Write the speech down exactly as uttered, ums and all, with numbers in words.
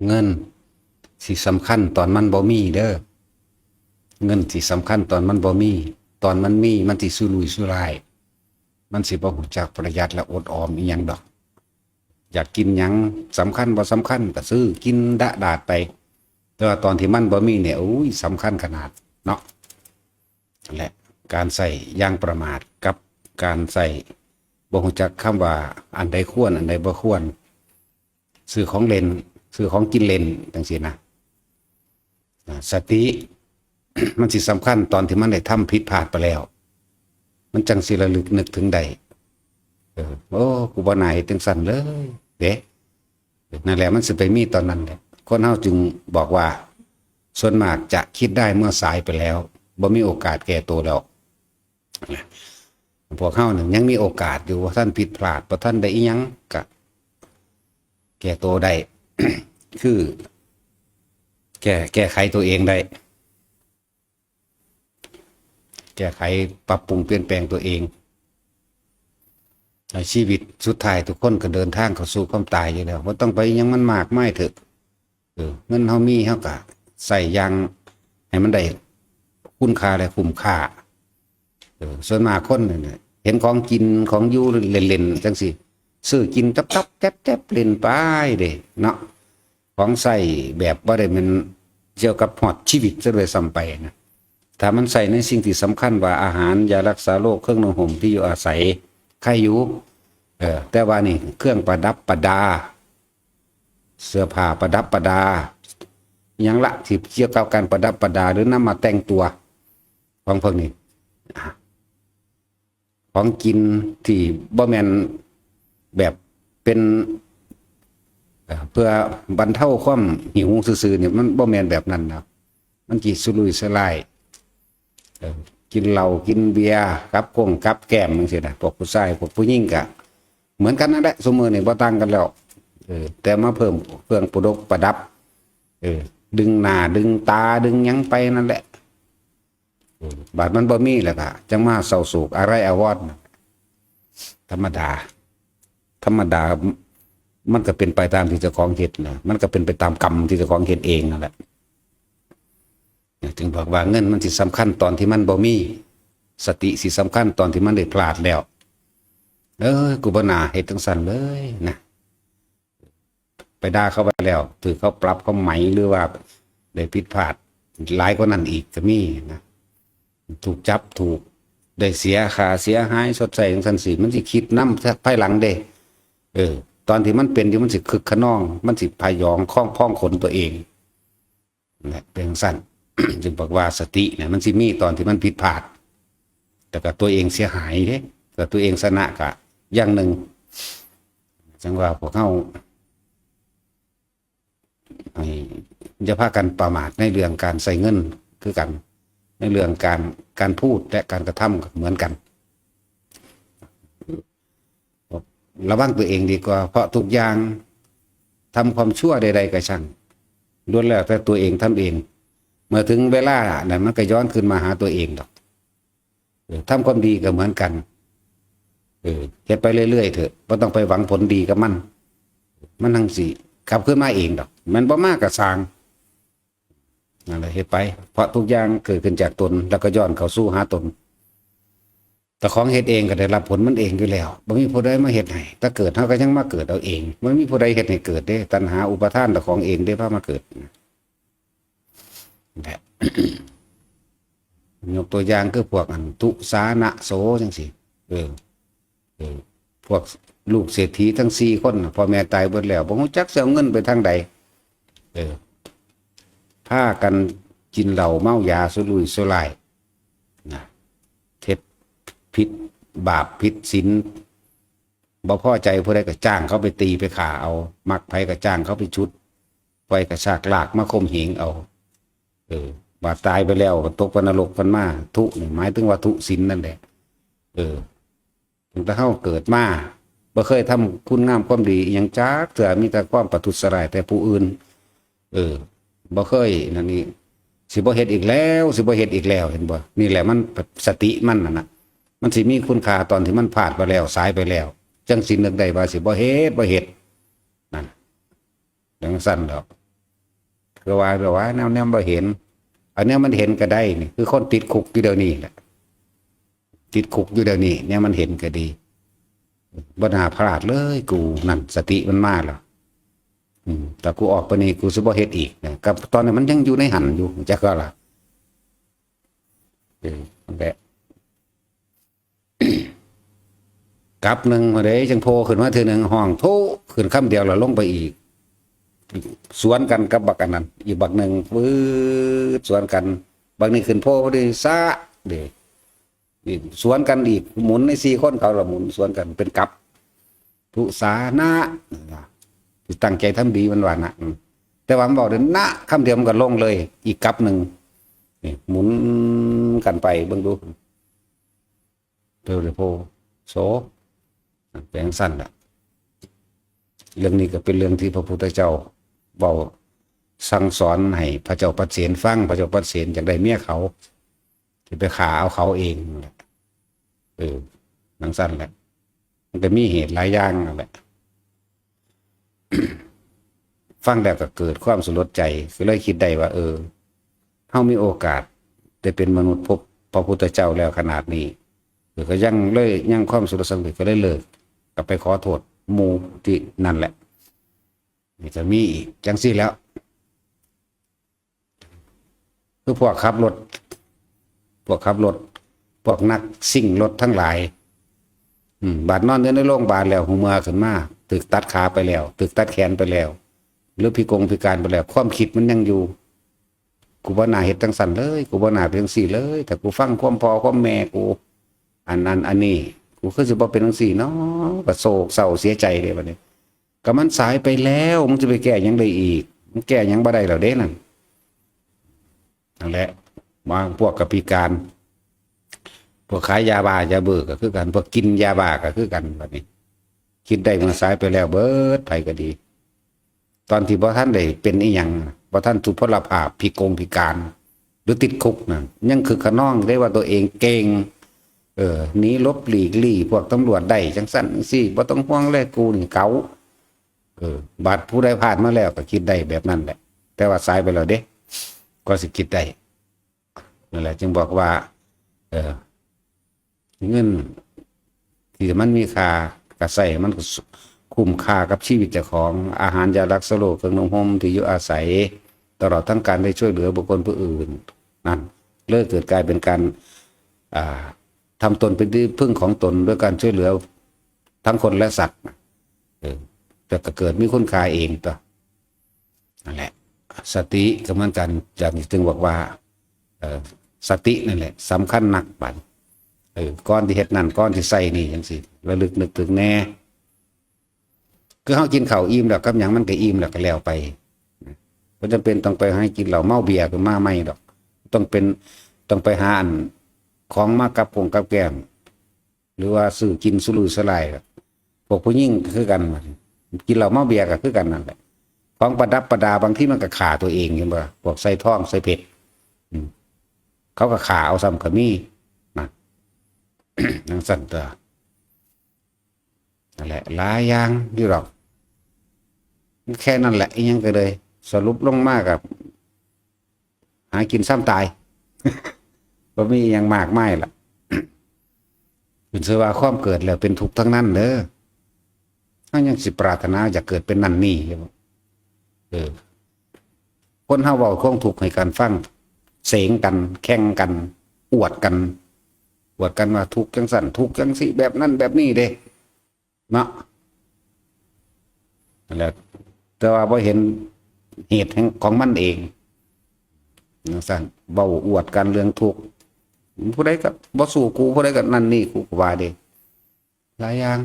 เงินสิสำคัญตอนมันบ่มีเด้อ เงินสิสำคัญตอนมันบ่มี ตอนมันมีมันสิสุรุ่ยสุร่าย มันสิบ่ฮู้จักประหยัดและอดออมอีหยังดอก อยากกินหยัง สำคัญบ่สำคัญก็ซื้อกินดะดาดไป แต่ว่าตอนที่มันบ่มีเนี่ย โอ้ย สำคัญขนาดเนาะ นั่นแหละ การใช้อย่างประมาทกับการใช้บ่ฮู้จักคำว่าอันใดควร อันใดบ่ควร ซื้อของเล่น ซื้อของกินเล่นจังซี้นะ อ่า สติ มันสิสำคัญตอนที่มันได้ทำผิดพลาดไปแล้ว มันจังสิระลึกนึกถึงได้ เออ โอ้ กูบ่น่าเฮ็ดจังซั่นเลย เด้ นั่นแหละ มันสิไปมีตอนนั้นแหละ คนเฮาจึงบอกว่า ส่วนมากจะคิดได้เมื่อสายไปแล้ว บ่มีโอกาสแก้ตัวแล้ว พวกเฮานี่ยังมีโอกาสอยู่ บ่ทันผิดพลาด บ่ทันได้อิหยัง ก็แก้ตัวได้ คือ แก้ แก้ไขตัวเองได้ แก้ไขปรับปรุงเปลี่ยนแปลงตัวเอง ชีวิตสุดท้ายทุกคนก็เดินทางเข้าสู่ความตายอยู่แล้ว บ่ต้องไปอิหยังมันมากมายเถอะ เออ เงินเฮามี เฮาก็ใช้อย่างให้มันได้คุณค่าและคุ้มค่า เออ ส่วนมากคนเนี่ย เห็นของกินของอยู่เล่นๆจังซี้ ซื้อกินตับๆแจ๊บๆเล่นไปเด้เนาะ ของใช้แบบบ่ได้แม่นเกี่ยวกับฮอดชีวิตซะด้วยซ้ำไปนะ ถ้ามันใช้ในสิ่งที่สำคัญว่าอาหาร ยารักษาโรค เครื่องนุ่งห่ม ที่อยู่อาศัย ใครอยู่ เออ แต่ว่านี่เครื่องประดับประดา เสื้อผ้าประดับประดา หยังละที่เกี่ยวกับการประดับประดา หรือนำมาแต่งตัว ของพวกนี้ อ่ะ ของกินที่บ่แม่นแบบเป็น เอ่อ เพื่อบรรเทาความหิวซื่อๆนี่ มันบ่แม่นแบบนั้นนะ มันสิสุรุ่ยสุร่าย เออ กินเหล้ากินเบียร์กับคงกับแกล้มจังซี้นะ พวกผู้ชาย พวกผู้หญิงก็เหมือนกันนั่นแหละ ซุมื้อนี้บ่ต่างกันแล้ว เออ แต่มาเพิ่มเครื่องประดกประดับ เออ ดึงหน้าดึงตาดึงหยังไปนั่นแหละ เออ บาดมันบ่มีแล้วก็จังมาเศร้าโศกอาลัยอาวรณ์ ธรรมดา ธรรมดา มันก็เป็นไปตามที่เจ้าของเฮ็ดนะ มันก็เป็นไปตามกรรมที่เจ้าของเฮ็ดเองนั่นแหละ จึงบอกว่าเงินมันสิสำคัญตอนที่มันบ่มี สติสิสำคัญตอนที่มันได้พลาดแล้ว เออ กูบ่น่าเฮ็ดจังซั่นเลยนะ ไปด่าเขาไปแล้ว ถืกเขาปรับเขาไหม หรือว่าได้ผิดพลาดหลายกว่านั้นอีกก็มีนะ ถูกจับ ถูกได้เสียค่าเสียหายชดใช้จังซั่นสิ มันสิคิดนำภายหลังเด้ เออ ตอนที่มันเป็นอยู่มันสิคึกคะนอง มันสิพยองคองพองขนตัวเอง นะ เป็นจั่งซั้น จึงบอกว่าสติเนี่ยมันสิมีตอนที่มันผิดพลาด แต่ก็ตัวเองเสียหายเด้ แต่ตัวเองชนะก็อย่างหนึ่ง จั่งว่าพวกเฮา ให้อย่าพากันประมาทในเรื่องการใช้เงินคือกัน ในเรื่องการ การพูดและการกระทำก็เหมือนกัน ระวังตัวเองดีกว่า เพราะทุกอย่าง ทำความชั่วใดๆก็ช่าง ล้วนแล้วแต่ตัวเองทำเอง เมื่อถึงเวลานั้นมันก็ย้อนคืนมาหาตัวเองดอก เออ ทำความดีก็เหมือนกัน เออ เฮ็ดไปเรื่อยๆเถอะ บ่ต้องไปหวังผลดีกับมัน มันจั่งสิกลับคืนมาเองดอก มันบ่มาก็ซ่าง นั่นแหละ เฮ็ดไป เพราะทุกอย่างเกิดขึ้นจากตน แล้วก็ย้อนเข้าสู่หาตน เจ้าของเฮ็ดเองก็ได้รับผลมันเองอยู่แล้ว บ่มีผู้ใดมาเฮ็ดให้ แต่เกิดเฮาก็ยังมาเกิดเอาเอง บ่มีผู้ใดเฮ็ดให้เกิดเด้ ตัณหาอุปาทานเจ้าของเองเด้ พามาเกิด แบบ ยกตัวอย่างคือพวกอันทุสานะโสจั่งซี้ เออ เออ พวกลูกเศรษฐีทั้งสี่คนน่ะ พ่อแม่ตายเบิดแล้ว บ่ฮู้จักสิเอาเงินไปทางใด เออ พากันกินเหล้าเมายาสุรุ่ยสุร่ายนะ เฮ็ดผิดบาปผิดศีล บ่พอใจผู้ใดก็จ้างเขาไปตีไปฆ่าเอา มักไผก็จ้างเขาไปจุดไฟกระชากลากมาข่มเหงเอา เออ บาดตายไปแล้วก็ตกไปนรกเพิ่นมา ทุนี่หมายถึงว่าทุศีลนั่นแหละ เออ ตั้งแต่เฮาเกิดมา บ่เคยทำคุณงามความดีอิหยังจักเทื่อ มีแต่ความประทุษร้ายแต่ผู้อื่น เออ บ่เคยนั่นนี่ สิบ่เฮ็ดอีกแล้ว สิบ่เฮ็ดอีกแล้ว เห็นบ่ นี่แหละมันสติมันนั่นน่ะ มันสิมีคุณค่าตอนที่มันพลาดไปแล้ว สายไปแล้ว จั่งสินึกได้ว่าสิบ่เฮ็ด บ่เฮ็ด นั่น จั่งซั้นดอก คือว่าแบบว่าแนวแนวบ่เห็น เอาแนวมันเห็นก็ได้นี่ คือคนติดคุกอยู่เดี๋ยวนี้แหละ ติดคุกอยู่เดี๋ยวนี้ แนวมันเห็นก็ดี บ่น่าพลาดเลย กูนั่นสติมันมาแล้ว อืม แต่กูออกไปนี่ กูสิบ่เฮ็ดอีกนะ กับตอนนี้มันยังอยู่ในหันอยู่ จักก็ละ เออ นั่นแหละ กับหนึ่งมาเลยจังโพขึ้นมาเทื่อหนึ่ง ห้องโทขึ้นคำเดียวแล้วลงไปอีก สวนกันกับบักอันนั้น อีกบักหนึ่ง วืด สวนกัน บักนี้ขึ้นโพพอดี ซะ เด้ นี่สวนกันอีก หมุนในสี่คนเขาละหมุนสวนกันเป็นกับ ทุสานะ ที่ตั้งใจทำดีมันว่านะ อืม แต่ว่ามันบอกเดินนะคำเดียวมันก็ลงเลย อีกกับหนึ่ง นี่หมุนกันไปเบิ่งดู เทวโพ โส เป็นจั่งซั่นล่ะ เรื่องนี้ก็เป็นเรื่องที่พระพุทธเจ้าเว้าสั่งสอนให้พระเจ้าปเสนฟัง พระเจ้าปเสนอยากได้เมียเขา ที่ไปฆ่าเอาเขาเองนั่นแหละ เออ จั่งซั่นแหละ มันก็มีเหตุหลายอย่างนั่นแหละ ฟังแล้วก็เกิดความสลดใจ ก็เลยคิดได้ว่า เออ เฮามีโอกาสได้เป็นมนุษย์พบพระพุทธเจ้าแล้วขนาดนี้ เออ ก็ยังเลยยังความสลดสังเวช ก็เลยเลิก ก็ไปขอโทษหมู่ที่นั่นแหละ นี่ก็มีอีกจั่งซี่แหล้ว คือพวกขับรถ พวกขับรถ พวกนักซิ่งรถทั้งหลาย อืม บาดนอนอยู่ในโรงพยาบาลแล้ว หูเมื่อขึ้นมา ถูกตัดขาไปแล้ว ถูกตัดแขนไปแล้ว หรือพิกงพิการไปแล้ว ความคิดมันยังอยู่ กูบ่น่าเฮ็ดจั่งซั่นเลย กูบ่น่าเป็นจั่งซี่เลย ถ้ากูฟังความพ่อความแม่กู อันนั้นอันนี้ กูคือสิบ่เป็นจั่งซี่เนาะ ก็โศกเศร้าเสียใจเลยบัดนี้ ก็มันสายไปแล้ว มึงจะไปแก้หยังได้อีก มึงแก้หยังบ่ได้แล้วเด้นั่น นั่นแหละ บางพวกก็พิการ พวกขายยาบ้ายาเบอร์ก็คือกัน พวกกินยาบ้าก็คือกันบัดนี้ คิดได้เมื่อสายไปแล้วเบิด ไผก็ดี ตอนที่บ่ทันได้เป็นอีหยัง บ่ทันทุพพลภาพ พิกงพิการ หรือติดคุกนะ ยังคึกคะนองได้ว่าตัวเองเก่ง เออ หนีหลบหลีกลี่พวกตำรวจได้ จั่งซั่นจั่งซี้ บ่ต้องห่วงเลย กูนี่เก๋า เออ บาดผู้ใดผ่านมาแล้วก็คิดได้แบบนั้นแหละ แต่ว่าสายไปแล้วเด้ ก็สิคิดได้ นั่นแหละ จึงบอกว่า เออ เงินที่มันมีค่า ก็ใช้ให้มันคุ้มค่ากับชีวิตเจ้าของ อาหาร ยารักษาโรค เครื่องนุ่งห่ม ที่อยู่อาศัย ตลอดทั้งการได้ช่วยเหลือบุคคลผู้อื่น นั่น เลยเกิดกลายเป็นการ อ่า ทำตนเป็นที่พึ่งของตนด้วยการช่วยเหลือทั้งคนและสัตว์ เออ แต่ก็เกิดมีคุณค่าเองตัว นั่นแหละ สติก็เหมือนกัน อย่างที่ถึงบอกว่า เอ่อ สตินั่นแหละสำคัญนักบัด เออ ก่อนที่เฮ็ดนั่น ก่อนที่ใส่นี่ จั่งซี้ ระลึกนึกถึงแน่ คือเฮากินข้าวอิ่มแล้ว กับหยังมันก็อิ่มแล้วก็แล้วไป บ่จำเป็นต้องไปหากินเหล้าเมาเบียร์ขึ้นมาใหม่ดอก ต้องเป็น ต้องไปหาอันของมากับกงกับแกล้ม หรือว่าซื้อกินสุรุ่ยสุร่าย พวกผู้หญิงก็คือกัน กินเหล้าเมาเบียร์ก็คือกันนั่นแหละ ของประดับประดาบางทีมันก็ฆ่าตัวเอง เห็นบ่ พวกใส่ทองใส่เพชร อืม เขาก็ฆ่าเอาซ้ำก็มีนะ จั่งซั่นตัว นั่นแหละ หลายอย่างอยู่ดอก แค่นั้นแหละ อีหยังก็เลย สรุปลงมากับ หากินซ้ำตาย บ่มีอีหยังมากมายล่ะ ขึ้นชื่อว่าความเกิดแล้วเป็นทุกข์ทั้งนั้นเด้อ เฮายังสิปรารถนาอยากเกิดเป็นนั่นนี่อยู่ เออ คนเฮาเว้าความทุกข์ให้กันฟัง เสงกัน แข่งกัน อวดกัน อวดกันว่าทุกข์จั่งซั่น ทุกข์จั่งซี้ แบบนั้นแบบนี้เด้ เนาะ นั่นแหละ แต่ว่าบ่เห็นเหตุแห่งของมันเอง จั่งซั่น เว้าอวดกันเรื่องทุกข์ ผู้ใดก็บ่สู้กู ผู้ใดก็นั่นนี่กูก็ว่าเด้ หลายอย่าง